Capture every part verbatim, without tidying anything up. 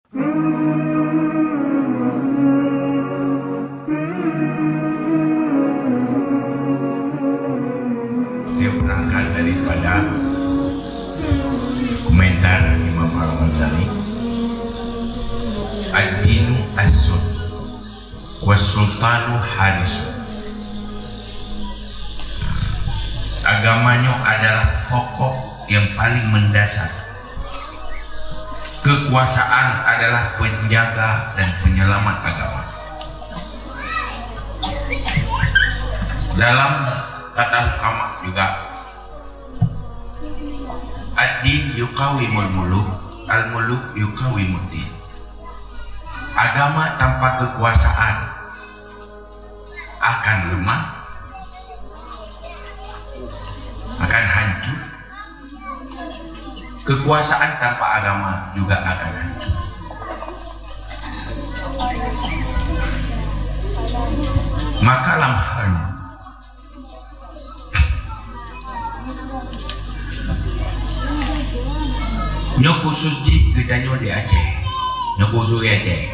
Dia berangkat daripada komentar Imam Al-Ghazali, "Ad-dinu as-sultan, was-sultanu harisun." Agama nyoe adalah pokok yang paling mendasar. Kekuasaan adalah penjaga dan penyelamat agama. Dalam kata hukama juga, "Ad-din yuqawimul muluk, al-muluk yuqawimud din." Agama tanpa kekuasaan akan lemah, akan hancur. Kekuasaan tanpa agama juga akan hancur. Maka lam hal nyoe, nyoe khusus jih geutanyoe di Aceh. Nyoe khusus di Aceh.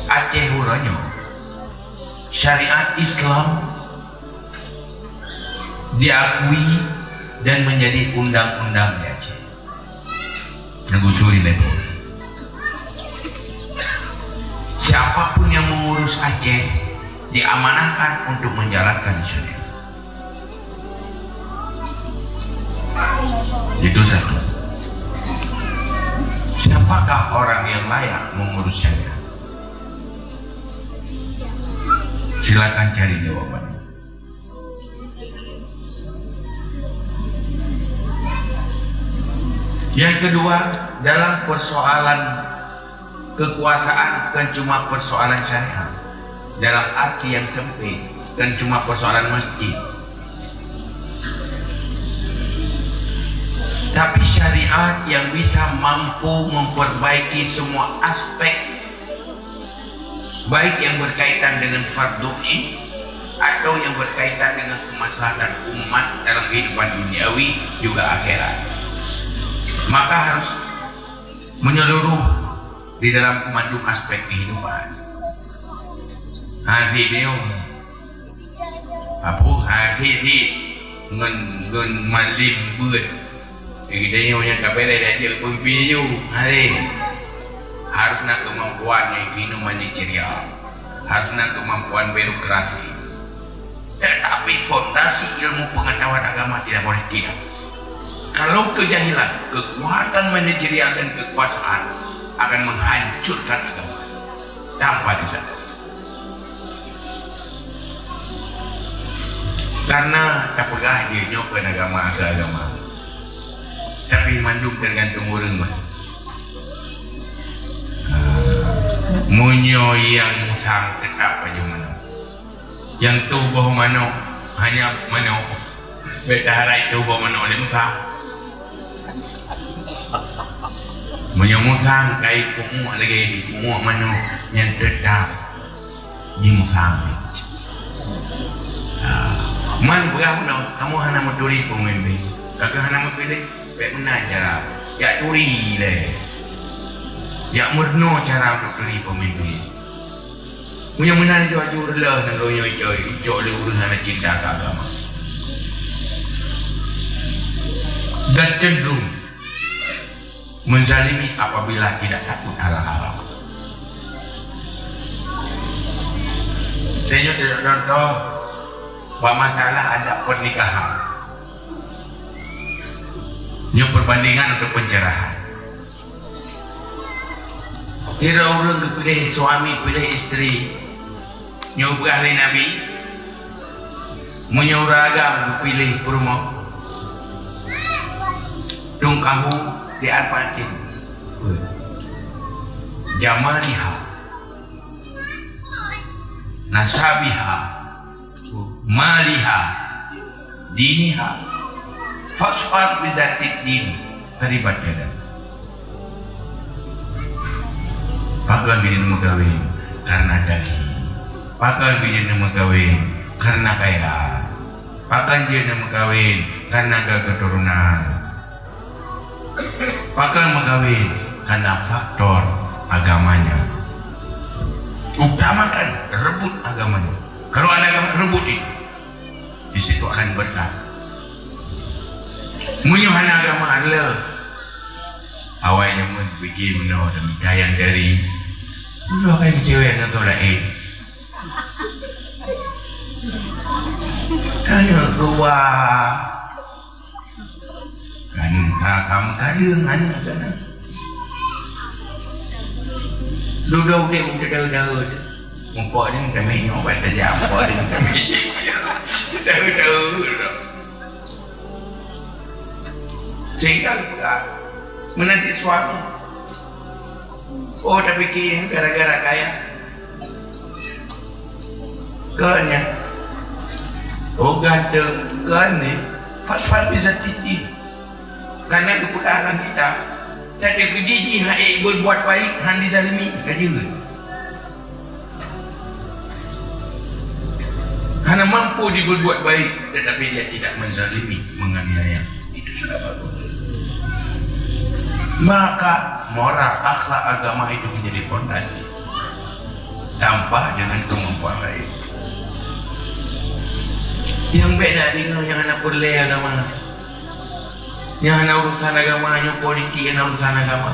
Aceh uroe nyoe, syariat Islam diakui dan menjadi undang-undang di Aceh. Neugusuri lé Pol. Siapapun yang mengurus Aceh diamanahkan untuk menjalankan syariat. Itu satu. Siapakah orang yang layak mengurus syariat? Silakan cari jawabannya. Yang kedua, dalam persoalan kekuasaan bukan cuma persoalan syariat. Dalam arti yang sempit, bukan cuma persoalan masjid. Tapi syariat yang bisa mampu memperbaiki semua aspek, baik yang berkaitan dengan fardu ain atau yang berkaitan dengan kemaslahatan umat dalam kehidupan duniawi juga akhirat. Maka harus menyeluruh di dalam mandum aspek kehidupan. Ha, video. Abu, ha, di, di, ngon, ngon malim buet. Jadi, geutanyoe nyang ka bèrèh dan jeuet peumimpin ju. Hai. Harus na kemampuan nyang keunoe manajerial. Harus na kemampuan birokrasi. Tetapi fondasi ilmu pengetahuan agama tidak boleh tidak. Kalau kejahilan, kekuatan manajerial dan kekuasaan akan menghancurkan agama tanpa disadari. Karena tapeugah jih nyoe keu agama, keu agama. Tapi mandum teugantung ureueng mah. Meunyoe nyang musang teutap pajoh manok. Nyang tuboh manok hanya manok. Bèk taharai tuboh manok lé musang. Meunyoe musang ka ipunguek lagèe ipunguek manok, nyan teutap jimusang. Ha. Man peugah bunoe, kamoe hana meuturi peumimpin. Ka keuh hana meupiléh, bèk meunan cara. Jak turi lé. Jak meurunoe cara untuk turi peumimpin. Meunyoe meunan laju-laju reuloh nanggroe nyoe icok, icok lé ureueng hana cinta keu agama. Dan cenderung menzalimi apabila tidak takut haram-haram. Tanyoe contoh bak masalah adat pernikahan. Nyoe perbandingan untuk pencerahan. Kira ureueng geupiléh suami, piléh istri, nyoe peugah lé Nabi, meunyoe ureueng agam geupiléh peurumoh, tungkahu di arbatin. Jamaliha, nasabiha, maliha, diniha, fasfar bizatid din, taribat yadak. Pakon geutanyoe meukawen karena daging? Pakon geutanyoe meukawen karena kaya? Pakon geutanyoe meukawen karena keuturonan? Pakon meukawen Karena faktor agamanya. Utamakan, rebut agamanya. Kalau ada agama, rebut itu. Di situ akan berkah. Meunyoe hana agama, le. Awai nyang meupiké meunoe demi kayang dari. Dulu akan cewek ngon laén. Aneuk geuwa. Kan ka, ka meukadeung aneuk kana. Dudoe udeb meudaeu-daeu. Muphom nyoe tamé nyoe, ban tajak muphom nyoe tamé. Daeu-daeu. Sehingga geupeugah, meunan cit suami. Oh, tapiké gara-gara kaya. Kon nyan. Oh, ganteng. Kon nyan. Fasfar bizatid din. Karena geupeugah lam kitab, teukeudi jih hana berbuat baik, hana dizalimi, ka jeuet. Hana mampu diberbuat baik, tetapi dia tidak menzalimi, menganiaya. Itu sudah bagus. Maka moral, akhlak, agama itu menjadi fondasi. Tanpa dengan kemampuan lain. Nyang beda dengan nyang hana peureulée agama. Nyang hana urusan agama, nyang politik hana urusan agama.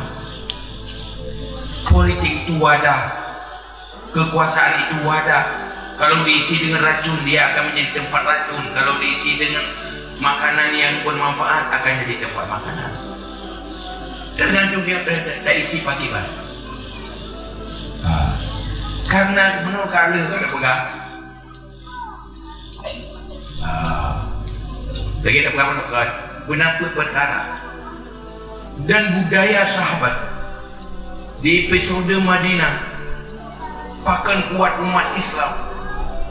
Politik itu wadah. Kekuasaan itu wadah. Kalau diisi dengan racun, dia akan menjadi tempat racun. Kalau diisi dengan makanan yang bermanfaat, akan jadi tempat makanan. Tergantung dia ter-, terisi pakiban. Ha. Karena menurut kala kan peugah. Ha. Lagi ada peugah menurut kala. Benar perkara. Dan budaya sahabat. Di episode Madinah, pakon kuat umat Islam,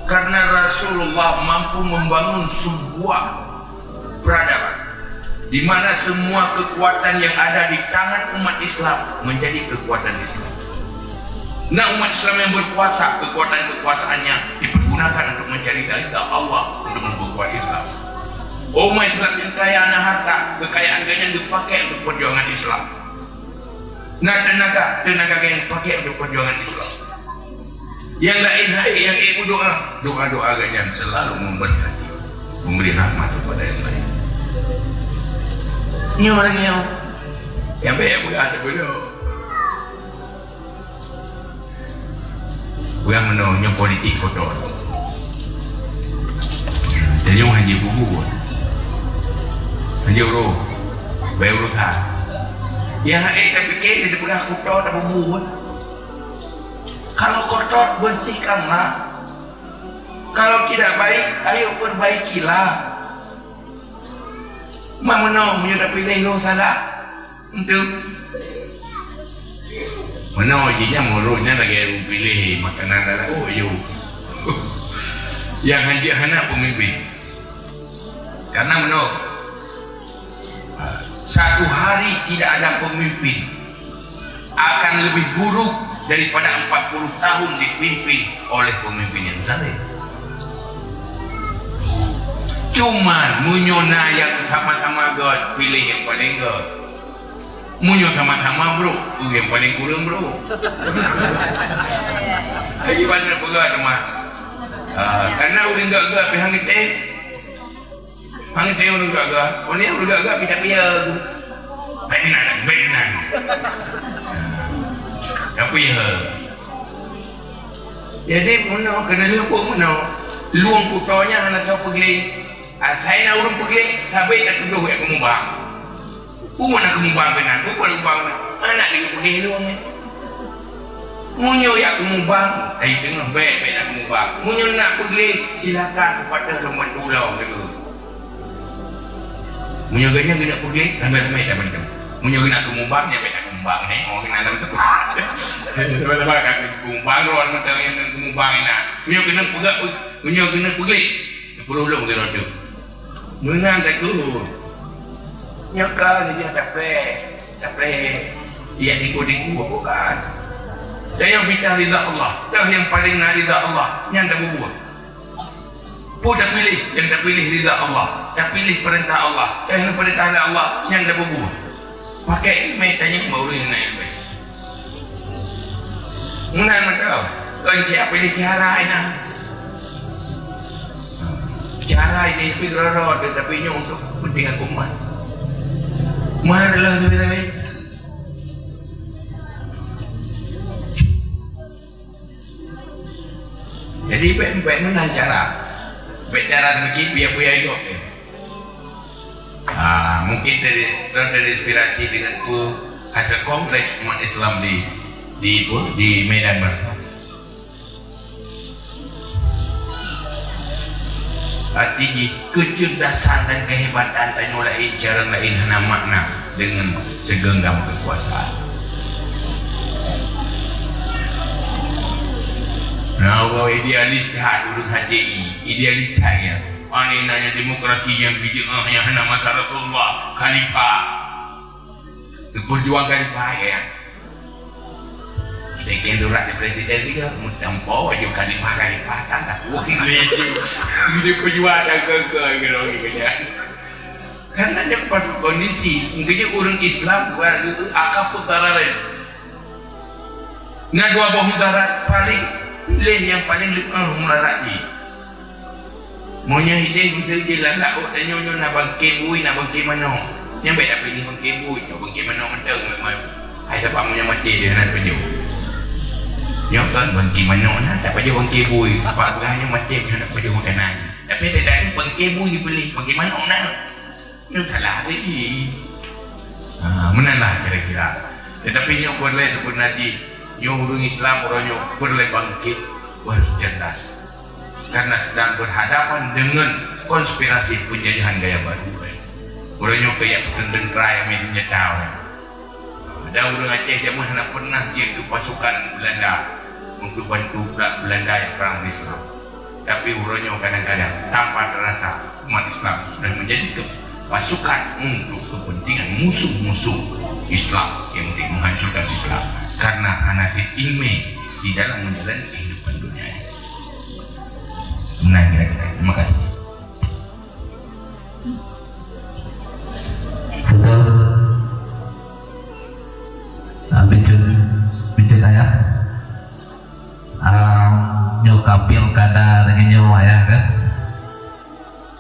karena Rasulullah mampu membangun sebuah peradaban di mana semua kekuatan yang ada di tangan umat Islam menjadi kekuatan Islam. Nah, umat Islam yang berkuasa, kekuatan-kekuasaannya dipergunakan untuk mencari ridha Allah, untuk memperkuat Islam. Umat Islam yang kaya na harta, kekayaan geuhnyan dipakai untuk perjuangan Islam. Na teunaga, teunaga nyang dipakai untuk perjuangan Islam. Nyang laén hai, nyang ék meudoa, doa-doa geuhnyan selalu memberkati, memberi rahmat kepada yang lain. Nyoe ureueng nyoe, nyang bèk peugah teupeue. Ureueng meunoe nyoe politik kotor. Tanyoe hana jibubuet. Hana jiurôh. Bèk urusan. Nyang hana tapiké, tapeugah kotor, tabubuet. Kalau kotor, bersihkanlah. Kalau tidak baik, ayo perbaikilah. Ma meunoe, meunyoe tapiléh lôn salah. Enteuk. Meunoe jih nyan, meunurot nyan lagèe ureueng piléh makanan lam laôt, yôh. Nyang hanjeuet hana peumimpin. Karena meunoe, satu hari tidak ada pemimpin akan lebih buruk daripada empat puluh tahun dipimpin oleh pemimpin yang zalim. Cuman, meunyoe na nyang sama-sama göt, piléh nyang paleng göt. Meunyoe sama-sama brôk, peue nyang paleng kureueng brôk. Lagi banyak peugah teuma. Ah, karena ureueng göt-göt pih han geutem. Han geutem ureueng göt-göt. Ureueng göt-göt pih tapiya. Bèk keunan, bèk keunan. Tapiya. Jadi, meunoe keuneuk lheueh buet meunoe. Lueng kuto nyan hana soe peugleh. Asai na ureueng peugleh, sabe tatujoh jak keumubang. Peue na keumubang keunan, peue na keumubang keunan. Hana lé peugleh lueng nyan. Meunyoe jak keumubang, ai teungoh bèk, bèk na keumubang. Meunyoe na peugleh, silakan peupatéh lom bantu ulôn, teungku. Meunyoe geuhnyan geuneuk peugleh, ramé-ramé dak mantong. Meunyoe geuneuk keumubang, nyan bèk dak keumubang, nyoe. Oh, keunan lam teuk. Ramé-ramé ka keumubang, lôn mantong nyang keumubang inan. Meunyoe geuneuk peugah, meunyoe geuneuk peugleh, teupeurôh lôn lé droe teuh. Meunan teungku. Nyoe ka nyoe tapreh, tapreh. Iya tiku-tiku bukan. Dan nyang mita ridha Allah, dan nyang paleng na ridha Allah, nyan tabubuet. Peue tapiléh, nyang tapiléh ridha Allah, tapiléh peurintah Allah, nyang peurintah lé Allah, nyan tabubuet. Pakai ilmu tanya bak ureueng nyang na ilmu. Meunan mantong. Kon siapa di cara ina. Cara ini pi roro tetapi nyoe untuk kepentingan umat. Mari lah lebih-lebih. Jadi bèk, bèk meunan cara. Bèk cara demikian biar-biar hidup dia. Ah, mungkin dari, dari inspirasi dengan tu hasil kongres umat Islam di, di, di Medan Merdeka. Arti jih, kecerdasan dan kehebatan tanyoe laén, cara laén hana makna dengan segenggam kekuasaan. Nah, orang idealis that, ureueng H T I, idealis that ya. Aneh nanya demokrasi yang bid'ah yang hana masa Rasulullah, khalifah. Perjuang khalifah ya. Demikian surat di presiden juga, meutampo baju khalifah-khalifah kan tak boleh. Jadi perjuang dan ke, ke, ke, ke, ke, kan. Karena dia pas kondisi, mungkin ureueng Islam dua, akhafu dararin. Na dua boh mudarat paling, pilih nyang paling leueh mudarat jih. Meunyoe ideh miseue jih lam laôt tanyoe nyoe na bangke bui, na bangke manok. Nyan bèk tapiléh bangke bui, nyoe bangke manok mantong. Hai sabab meunyoe maté dia hana pajoh. Nyoe kan bangke manok na, tapajoh bangke bui. Apa peugah nyoe maté dia hana pajoh makanan. Tapi tidak bangke bui dipiléh, bangke manok na. Nyoe salah lagi. Ha, meunan lah kira-kira. Tetapi nyoe peureulèe sebeuna jih, nyoe ureueng Islam uroe nyoe peureulèe bangkit, harus cerdas. Karena sedang berhadapan dengan konspirasi penjajahan gaya baru. Uroe nyoe keu jak peuteuntèe nyang senjata. Dan ureueng Aceh jameun hana pernah jeuet keu pasukan Belanda untuk bantu Belanda nyang perang Islam. Tapi uroe nyoe kadang-kadang tanpa terasa umat Islam sudah menjadi ke-, pasukan untuk kepentingan musuh-musuh Islam yang ingin menghancurkan Islam karena hana ilmu di dalam menjalani kehidupan dunia ini. Meunan kira-kira. Terima kasih. Betul. Ah, bincang, bincang ayah. Ah, nyoe ka pilkada dengan nyoe ayah kan.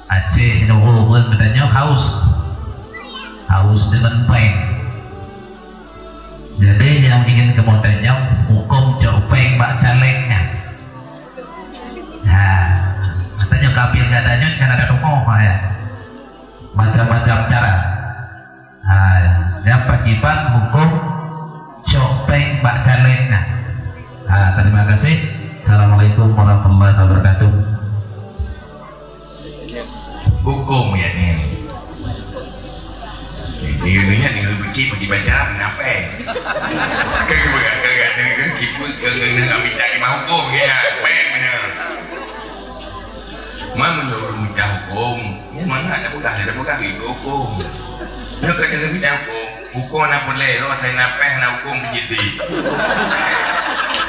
Aceh nyoe ureueng geutanyoe haus. Haus dengan péng. Jadi nyang ingin kamoe tanyong, huköm cok péng bak caleg nyan. Ha, tanyoe ka pilkada nyoe kan ada rumoh ya. Macam-macam cara. Ha, nyang pakriban huköm cok péng bak caleg nyan. Ha, terima kasih. Assalamualaikum warahmatullahi wabarakatuh. Huköm ya ni. Ni ni ni ni bikin bagi baca kenapa? Kan kita kan kita kan kita minta lima huköm ya, péng mana? Mana menurut minta huköm? Mana ada pegang, ada pegang itu huköm. Dia kata minta huköm. Huköm hana peureulèe, lôn asai na péng hana huköm peujiet.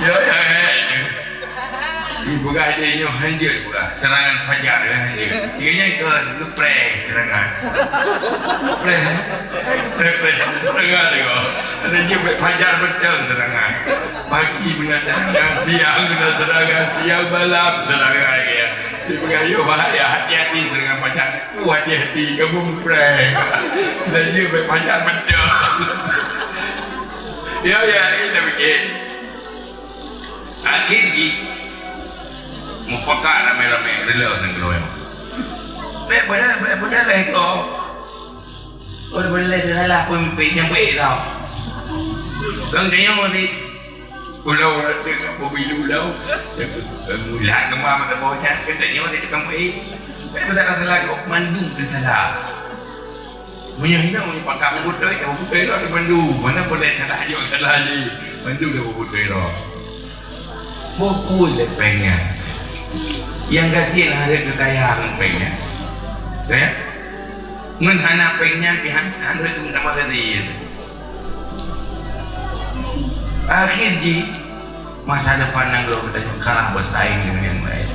Ya, ya, ya. Ibu gah dia nyoe hanjeuet, ibu gah. Serangan fajar, ya, hanjeuet. Dia nyoe ke, ke preh serangan. Preh. Preh, preh. Serangan dia. Ada je baik fajar betul serangan. Pagi beuna serangan, siang beuna serangan, siang malam serangan, ya. Ibu gah, yo, bahaya, hati-hati serangan fajar. Wajah di kamu mupreh. Dan dia berpanjang macam. Ya, ya, ini dah bikin. Akhir di mupakat ramai-ramai rela dan keluar. Baik pada, baik pada lah itu. Baik pada lah salah pemimpin yang baik tau. Kan tanya ni. Ulau rata kat pemilu ulau. Mula kemah masa bawah nyan, kata nyoe di tukang pahit. Tapi masalah salah kok mandum tu salah. Meunyoe hina meunyoe pakak beutôi, tak beutôi lah mandum. Mana boleh salah aja salah je. Mandum dah beutôi lah. Fokus le péng nyan. Yang gasien hareuet keu kaya ngon péng nyan. Ya? Ngon hana péng nyan pih han hareuet keu tambah gasien. Akhir jih, masa depan nanggroe geutanyoe kalah bersaing dengan yang lain.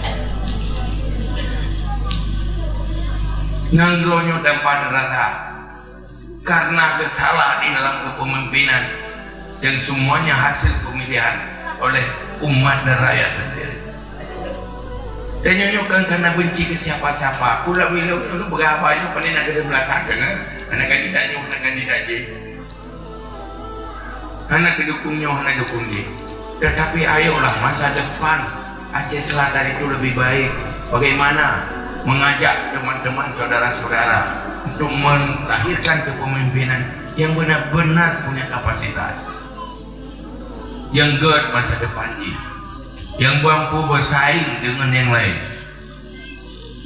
Nanggroe nyoe dapat rata. Karena geusalah di dalam kepemimpinan, dan semuanya hasil pemilihan oleh umat dan rakyat sendiri. Dan nyoe kan karena benci ke siapa-siapa. Pula bila dulu berapa nyoe paling nak kena belakang kan, eh? Anak kandidat nyoe, anak kandidat je. Hana keudukung nyoe, hana dukung jih. Tetapi ayolah masa depan Aceh Selatan itu lebih baik. Bagaimana mengajak teman-teman saudara-saudara untuk melahirkan kepemimpinan yang benar-benar punya kapasitas, yang gét masa depan jih, yang mampu bersaing dengan yang lain.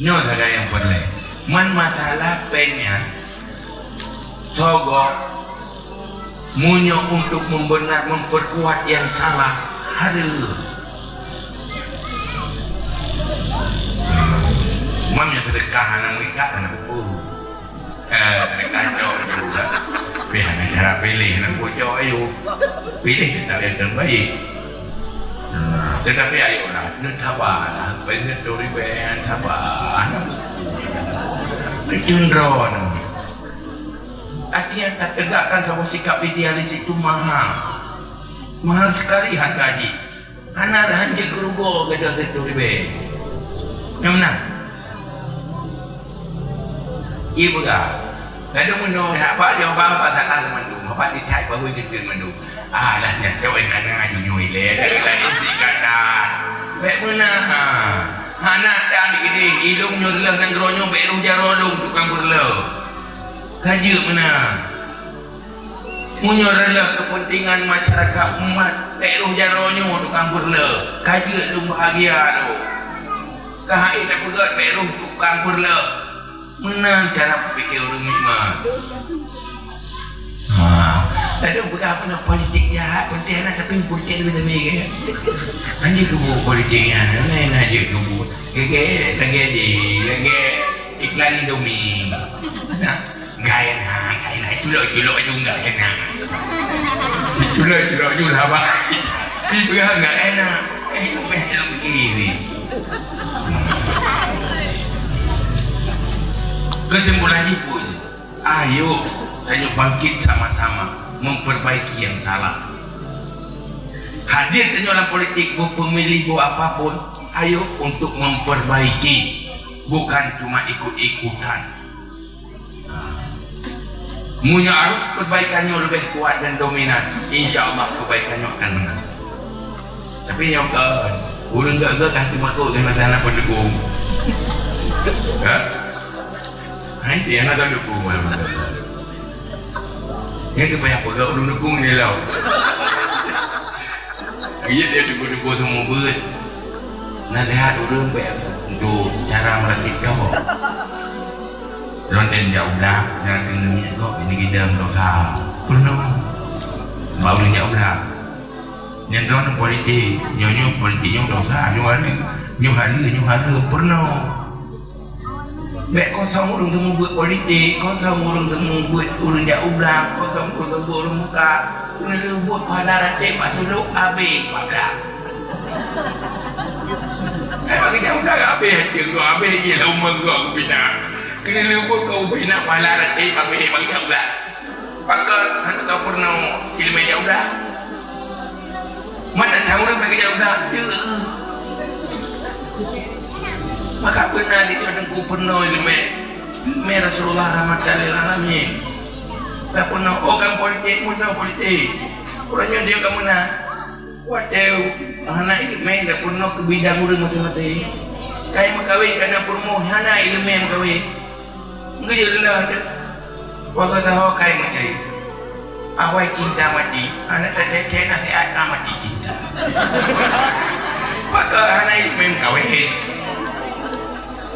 Nyoe sagai nyang peureulée. Man masalah péng nyan, sogok, meunyoe untuk membenar, memperkuat yang salah, hareuem. Mam nyang seudeukah hana meuikat, hana peue. Eh, kacau juga. Tapi hana cara pilih, nak bocor ayo. Pilih tetap yang terbaik. Nah, tetapi ayolah, neusabarlah. Banyak tu ribet, sabar. Itu droe. Artinya, tak tegakkan sebuah sikap idealis itu mahal. Mahal sekali harga jih. Hana hanjeuet keurugoe gata situ ribée. Nyang meunan. Ié peugah. Lalu meunyoe haba jawaban haba salah mandum, haba tithat baru jeuet mandum. Ah, lah nyan cok nyang kana aju nyoe ilée. Dari tadi si kana. Bék meunan ha. Hana tan geude, ilong nyoe reuloh nanggroe nyoe bék reuh jaroe lôn tukang peureulée. Ka jeuet meunan. Meunyoe reuloh keupeuntengan masyarakat umat, bék reuh jaroe nyoe tukang peureulée, ka jeuet lôn bahagia lôn. Ka hai tapeugét bék reuh tukang peureulée. Meunan cara peupiké ureuëng iman. Ha, lalu peugah peunoh politik jahat, politik hana tapi politik lebih-lebih ke. Hanya kubu politik nyan, lain aja kubu. Gege, lagi di, lagi iklan Indomie. Nah. Gaya na, gaya na, culok-culok aju gaya na. Culok-culok aju lah, bah. Di beurang gaya na. Eh, lumeh dalam kiri. Kesimpulan jih pun, ayo, tanyoe bangkit sama-sama memperbaiki yang salah. Hadir tanyoe dalam politik, beupemilih, beu apapun, ayo untuk memperbaiki, bukan cuma ikut-ikutan. Meunyoe arus peubaikan nyoe leubeh kuat dan dominan, insya Allah peubaikan nyoe akan meunang. Tapi nyoe kon, ureuëng gét-gét ka teumakot di masa na peudukung. Ha? Hai, dia na dukung. Nyan keuh payah peugah ureuëng dukung ni lom. Iya dia dukung-dukung semua buet. Nasihat ureuëng baik untuk cara melatih kau. Lôn tem jak ublah, jangan kena niat kau, ini kita dosa. Pernah. Bak ureuëng jak ublah. Nyan droeneuh politik, nyoe-nyoe politik nyoe dosa, nyoe hari, nyoe hari, nyoe hari, pernah. Bék kosong ureuëng teumeubeuet politik, kosong ureuëng teumeubeuet ureuëng jak ublang, kosong ureuëng teumeubeuet ureuëng muka, ureuëng teumeubeuet pahala ratéb bak sulok, abéh bak blang. Eh, bagi jak ublang abéh, abéh je lah umur gok keu pina. Keuneuk leumbot keu ubéh na pahala ratéb abéh bagi jak ublang. Pakon hana tau peurunoe ileumèe jak ublang? Mantong ureueng bèk jak ublang, deuh. Maka beuna di Teungku peurunoe ileumèe, ileumèe Rasulullah rahmatan lil alamin. Ka peurunoe, oh, kan politik, meunoe politik. Uroe nyoe dia ka meunan. Watèe hana ileumèe, ka peurunoe keu bidang ureueng maté-maté. Kai meukawen, ka na peurumoh, hana ileumèe meukawen. Geuyue leueh teuh. Watèe sahoe kai meucre. Awai cinta mati, aneuk teucèe-cèe nasihat ka mati cinta. Maka hana ileumèe meukawen.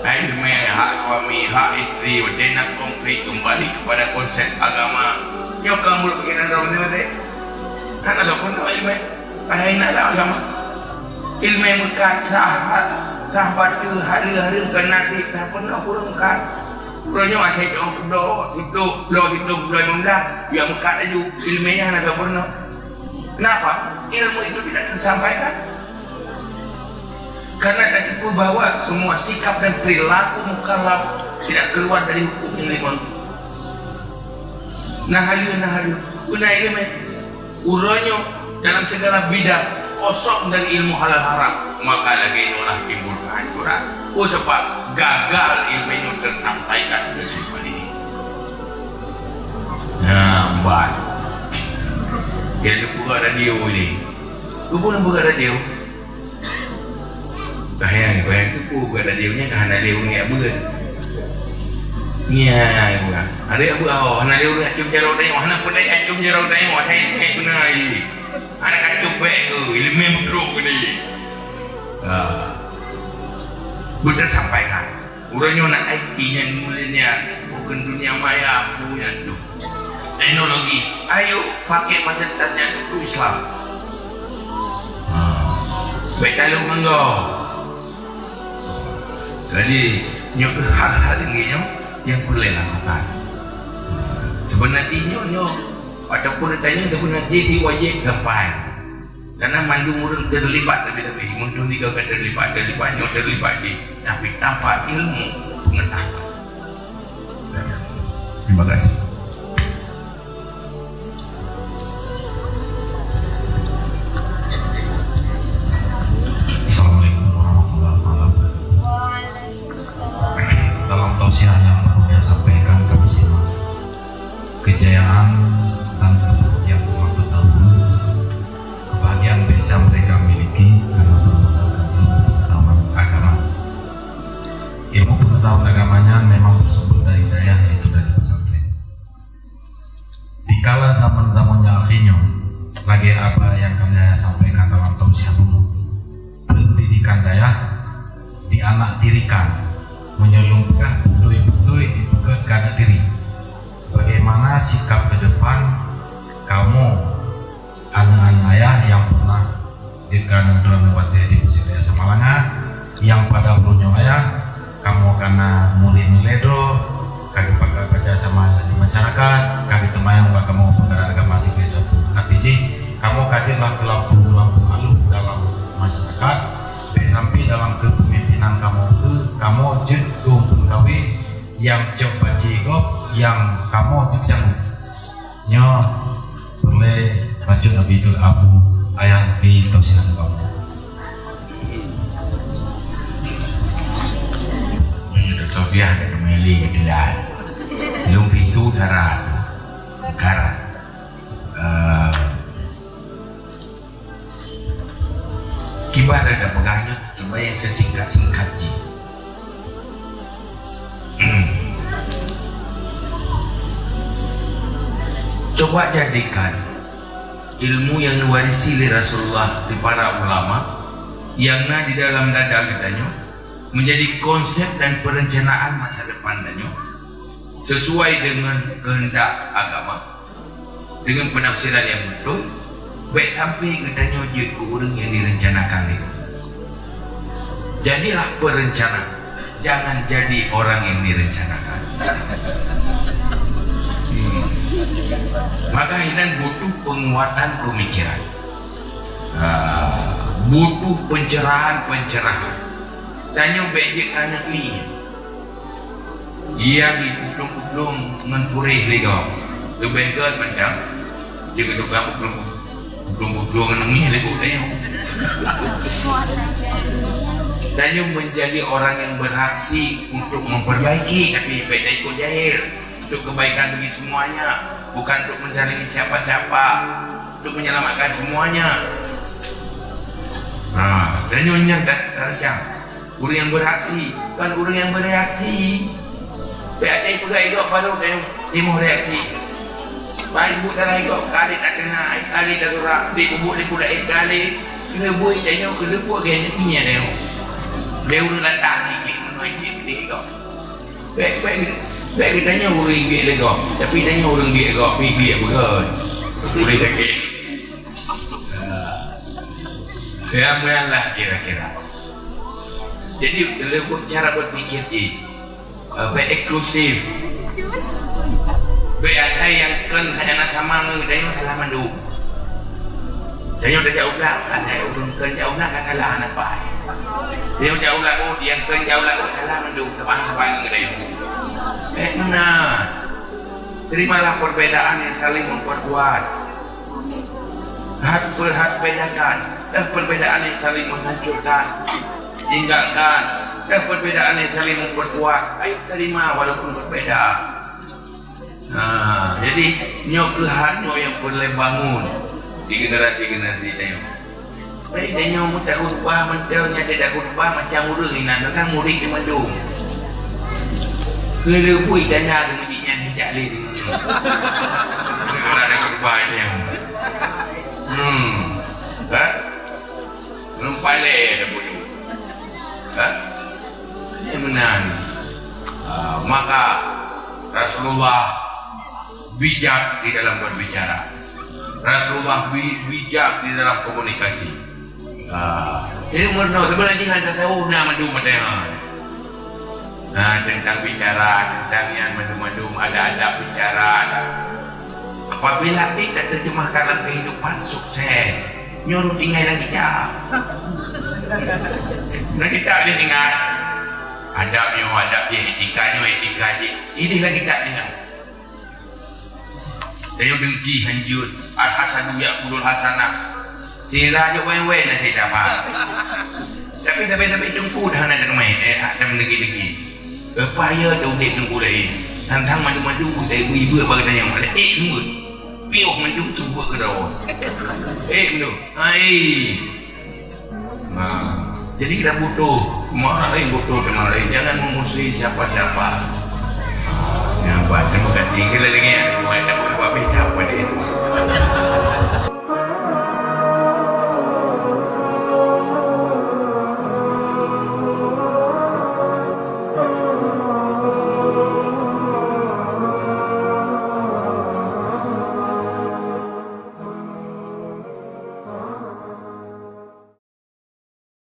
Hai ileumèe hak suami, hak istri, watèe na konflik kembali kepada konsep agama. Nyoe ka meureumpok keunan droe maté-maté. Hana lôn peurunoe ileumèe. Padahai na lam agama. Ileumèe meukat sah, sah bateue, hareuem-hareuem keu naseb, sah peurunoe ureueng meukat. Uroe nyoe asai jiôh bloe siplôh, bloe siplôh, bloe limong blah, ya meukat laju. Ileumèe nyan hana peurunoe. Kenapa? Ilmu itu tidak tersampaikan. Karena kita tahu bahwa semua sikap dan perilaku mukallaf tidak keluar dari hukum yang lima. Nah, haleue, nah, haleue. Beuna ileumèe. Uroe nyoe dalam segala bidang kosong dari ilmu halal haram, maka lagèe nyoe lah timbul kehancuran. Oh, sebab gagal ileumèe nyoe tersampaikan keu si Fadli. Nah, ban. Dia ada buka radio ini. Bukan buka radio. Dah nyan, bayang teupeu bukan ada ureueng nyan, ka hana lé ureueng jak beuet. Nyan, ureueng. Ada jak beuet, oh, hana lé ureueng jak cöm jaroe tanyoe, hana peudeh jak cöm jaroe tanyoe, asai peuet beuna, ih. Hana ka cöm bèk keu, ileumèe meutrok keu ni. Ah. Beutôi sampaikan. Uroe nyoe na I T nyan, milenial, bukan dunia maya, bukan tu. Teknologi, ayo pakai fasilitas nyan untuk Islam. Ha. Bèk taleueng ngon gob. Jadi, nyoe keuh hal-hal lagèe nyoe nyang peureulèe lakukan. Seubeuna jih nyoe, nyoe, ataupun tanyoe seubeuna jih wajéb sampaikan. Karena mandum ureueng terlibat tapi-tapi. Mungkin tiga ka terlibat, terlibat nyoe, terlibat jih. Tapi tanpa ilmu pengetahuan. Terima kasih. Assalamualaikum warahmatullahi wabarakatuh. Dalam tausiah yang perlu saya sampaikan, kami simak kejayaan dan kebahagiaan umat terdahulu, kebahagiaan biasa mereka miliki karena bermodalkan ilmu pengetahuan agama. Ilmu pengetahuan agamanya memang bersumber dari dayah, yaitu dari pesantren. Di kala zaman-zaman nyang akhé nyoe, lagèe apa nyang ka lheueh sampaikan dalam tausiah bunoe, pendidikan dayah dianaktirikan, meunyoe lôn peugah beutôi-beutôi dipeugét keu aneuk tiri. Bagaimana sikap ke depan kamoe aneuk-aneuk ayah nyang pernah jeuet keu aneuk droeneuh watèe di Mesir Raya Samalanga, nyang pada uroe nyoe ayah, kamoe ka na murit meulèe droe, ka geupakat baca sama di masyarakat, ka geuteumanyong bak kamoe peukara agama sifeue sapeue. Arti jih, kamoe ka jeuet lah keu lampôh-lampôh alôh dalam masyarakat, bèk sampoe dalam keupeumimpinan kamoe keu kamoe jeuet keu peukawé nyang cok baci gob nyang kamoe jeuet sanggup. Nyoe peureulèe bacut Nabi Teuh Abu Ayat di Tausiah Bang. Nyoe Doktor Fiah dak keumeuli keu Teunggak. Lôn pintu syarat. Karat. Eh, Kiban dak peugah nyoe, kiban nyang sesingkat-singkat jih. Coba jadikan ilmu yang diwarisi lé Rasulullah di para ulama yang na di dalam dada geutanyoe menjadi konsep dan perencanaan masa depan tanyoe sesuai dengan kehendak agama. Deungon peunafsiran nyang beutôi, bèk sampoe geutanyoe jeuet keu ureueng nyang direncanakan lé Allah. Jadilah perencana, jangan jadi orang yang direncanakan. Hmm. Maka inan butuh penguatan pemikiran. Ah, butuh pencerahan-pencerahan. Tanyoe bèk jeuet keu aneuk miet. Nyang jipudong-pudong ngon puréh lé gob. Leubeh gèt mantong jeuet keu tukang pudong-pudong ngon miet lé gob tanyoe. Tanyoe menjadi orang yang beraksi untuk memperbaiki, tapi bèk taikot jahil. Untuk kebaikan bagi semuanya, bukan untuk menzalimi siapa-siapa, untuk menyelamatkan semuanya. Ha, tanyoe nyan ka tarancam. Ureueng nyang beraksi, kon ureueng nyang bereaksi. Bèk até peugah igob baru teuh timoh reaksi. Pai buet salah igob, kali tak kena, kali tak surak, di bubuet di pudak ié kali. Kena buet tanyoe keu leupeue gaya nyoe nyan tanyoe. Dia ureueng latah ni, dia kena cek di igob. Bèk, bèk, bèk geutanyoe ureueng biet lé gob, tapi tanyoe ureueng biet gob, pi biet beugèt. Boleh sakét. Ya, meunan lah kira-kira. Jadi, leupeue cara berpikir jih, eh, bèk eksklusif. Bèk asai nyang kon hana sama ngon tanyoe salah mandum. Tanyoe tajak u blang, asai ureueng kon jak u blang ka salah hana pai. Tanyoe jak u laôt, nyang kon jak u laôt salah mandum, teupaham-paham ngon tanyoe. Eh, meunan. Terimalah perbedaan yang saling memperkuat. Harus ber-, harus bedakan. Dan perbedaan yang saling menghancurkan. Tinggalkan. Dan perbedaan yang saling memperkuat. Ayo terima walaupun berbeda. Ha, jadi, nyoe keuh hal nyoe nyang peureulée bangun di generasi-generasi tanyoe. Baik tanyoe meutakheun bah mantong nyang tidak khutbah macam ureuëng inan teuntang murit di mandum. Keuleubui tanda di masjid nyan hijak lé deungoe. Gara-gara ada khutbah itu yang. Hmm. Ha? Nampak lé ada bunyi. Ha? Ini meunan. Ah, maka Rasulullah bijak di dalam berbicara. Rasulullah bi-, bijak di dalam komunikasi. Ah, jadi meurunoe sebenarnya hana tahu na mandum mata. Nah, tentang bicara, tentang yang mandum-mandum ada adab bicara. Apabila kita terjemahkan dalam kehidupan, sukses. Nyuruh tinggai lagi jauh. Nah, kita ada tinggal. Adab nyoe, adab jih, etika nyoe, etika jih. Ideh lagi tak tinggal. Tanyoe dengki hanjeuet, al-hasadu ya'kulul hasanah. Sira jok wéng-wéng na cit dapat. Tapi sabe-sabe teungku dah hana teumé, eh, hana meudengki-dengki. Leupah ya teu udeb teungku laén. Tantang madu-madu, tai ibu-ibu bak geutanyoe, ada eh lembut. Piôh madu tu buat keudroe. Eh, madu. Hai. Nah, jadi kita butuh, mak lain butuh teman lain. Jangan memusuhi siapa-siapa. Nah, yang buat terima kasih. Kita lagi ya, kita buat apa beda pada itu.